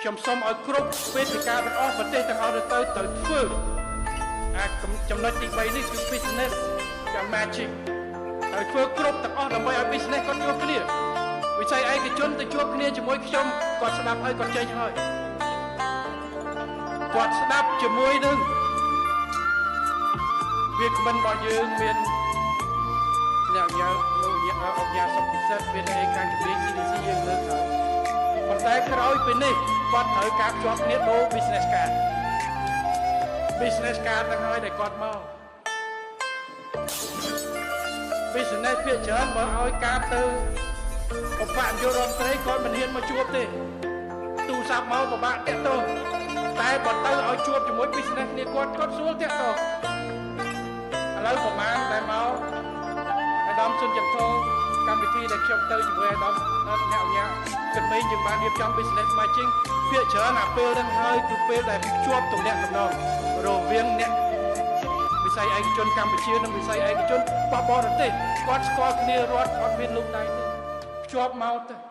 ខ្ញុំសូមឲ្យគ្រប់វេទិកាទាំងអស់ប្រទេសទាំងអស់ទៅទៅធ្វើអាចំណុចទី3នេះគឺ business យ៉ាង matching ហើយធ្វើគ្រប់ទាំងអស់ដើម្បីឲ្យ business គាត់ជួបគ្នាវិស័យឯកជនទៅជួបគ្នាជាមួយខ្ញុំគាត់ស្ដាប់ហើយគាត់ចេញហើយគាត់ស្ដាប់ជាមួយនឹងវាគ្មិនរបស់យើងមានអ្នកញ៉ាលោកញ៉ាអង្គការសុខពិសិដ្ឋមានអីខាងជំនាញ CDC យើងលើកហើយប៉ុន្តែក្រោយពីនេះគាត់ត្រូវការភ្ជាប់គ្នាដូរ business card business card ហ្នឹងហើយដែលគាត់មក business ភាគច្រើនបើឲ្យការទៅឧបនាយករដ្ឋមន្ត្រីគាត់មិនហ៊ានមកជួបទេទូរស័ព្ទមកពិបាកតាក់ទងតែបើទៅឲ្យជួបជាមួយ business គ្នាគាត់គាត់ស្រួលតាក់ទងឥឡូវប្រហែលតែមកអាដាមសុនចន្ទោកម្មវិធីដែលខ្ញុំទៅជាមួយអាដាមអ្នកអញ្ញាគិតមេយើងបានរៀបចំ business matching ភាគច្រើនអាពេលហ្នឹងហើយគឺពេលដែលភ្ជាប់ទំនាក់ទំនងរវាងអ្នកវិស័យឯកជនកម្ពុជានិងវិស័យឯកជនបបរទេសគាត់ស្គាល់គ្នារដ្ឋអត់មានលូកដៃទេភ្ជាប់មកទៅ។